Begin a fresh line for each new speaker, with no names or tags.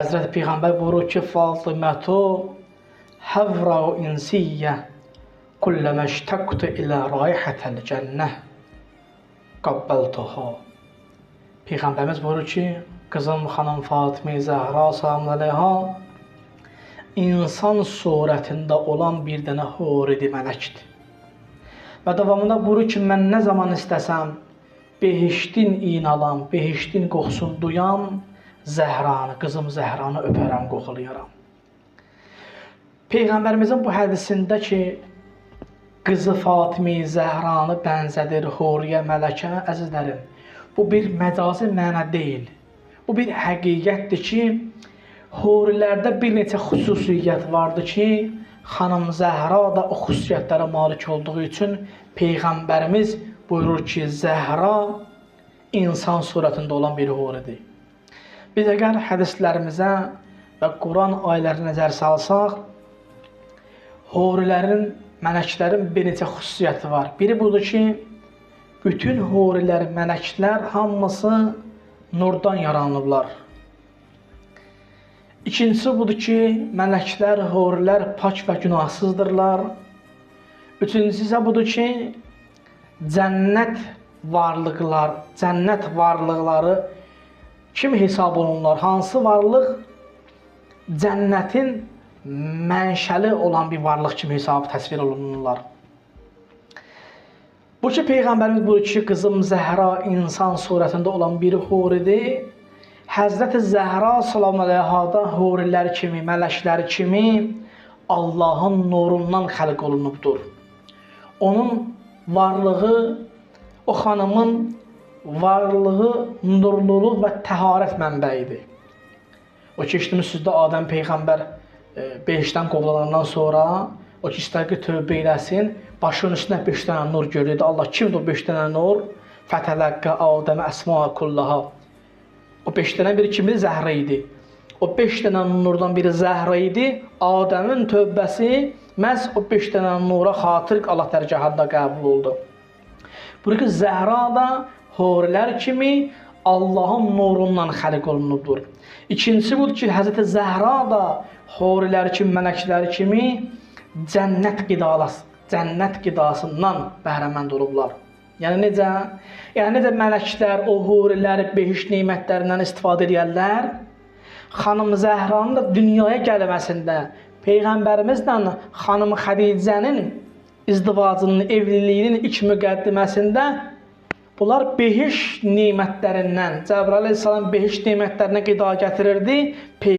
Həzrəti Peyğəmbər buyurur ki, Fatimətu həvrau insiyyə kulləmə iştəqtu ilə raihətəl cənnə qabbəltuhu. Peyğəmbərimiz buyurur ki, qızım xanım Fatimə Zəhra salamu əleyha insan surətində olan bir dənə huridir, mələkdir. Və davamında buyurur ki, mən nə zaman istəsəm behiştin iyin alam, behiştin qoxusunu duyam, Zəhranı, qızım Zəhranı öpərəm, qoxulayaram. Peyğəmbərimizin bu hədisində ki, qızı Fatimi Zəhranı bənzədir huriyə mələkə, əzizlərim, bu bir məcazi məna deyil. Bu bir həqiqətdir ki, hurilərdə bir neçə xüsusiyyət vardır ki, xanım Zəhra da o xüsusiyyətlərə malik olduğu üçün Peyğəmbərimiz buyurur ki, Zəhra insan surətində olan bir huridir. Biz əgər hədislərimizə və Quran ayələrinə nəzər salsaq, hurilərin, mələklərin bir neçə xüsusiyyəti var. Biri budur ki, bütün hurilər, mələklər hamısı nurdan yaranıblar. İkincisi budur ki, mələklər, hurilər pak və günahsızdırlar. Üçüncüsü isə budur ki, cənnət varlıqları kim hesab olunurlar? Hansı varlıq cənnətin mənşəli olan bir varlıq kimi hesab təsvir olunurlar? Bu ki, Peyğəmbərimiz buyurur ki, qızım Zəhra insan surətində olan bir huridir. Həzrəti Zəhra salamu əleyhada hurilər kimi, mələklər kimi Allahın nurundan xəlq olunubdur. Onun varlığı, o xanımın varlığı nurluluq və təharət mənbəyidir. O ki, eşitdiyimiz sözdə Adəm Peyğəmbər behiştdən qovulandan sonra o ki, istər ki, tövbə eləsin, başının üstünə 5 dənə nur görürdü. Allah kimdir o 5 dənə nur? Fətələqqə Adəmə əsma kullaha. O 5 dənə biri kimdir? Zəhra idi. O 5 dənə nurdan biri Zəhra idi. Adəmin tövbəsi məhz o 5 dənə nura xatir Allah dərgahında qəbul oldu. Buyurur ki, Zəhra da hurilər kimi Allahın nurundan xəlq olunubdur. İkincisi budur ki, Həzrəti Zəhra da hurilər kimi, mələklər kimi cənnət qidasından bəhrəmənd olublar. Yəni necə? Yəni necə mələklər, o hurilər behişt nemətlərindən istifadə edərlər? Xanım Zəhranın da dünyaya gəlməsində Peyğəmbərimizlə xanım Xədicənin izdivacının, evliliyinin ilk müqəddiməsində bunlar behişt nemətlərindən, Cəbrail əleyhissalam behişt nemətlərinə qida gətirirdi.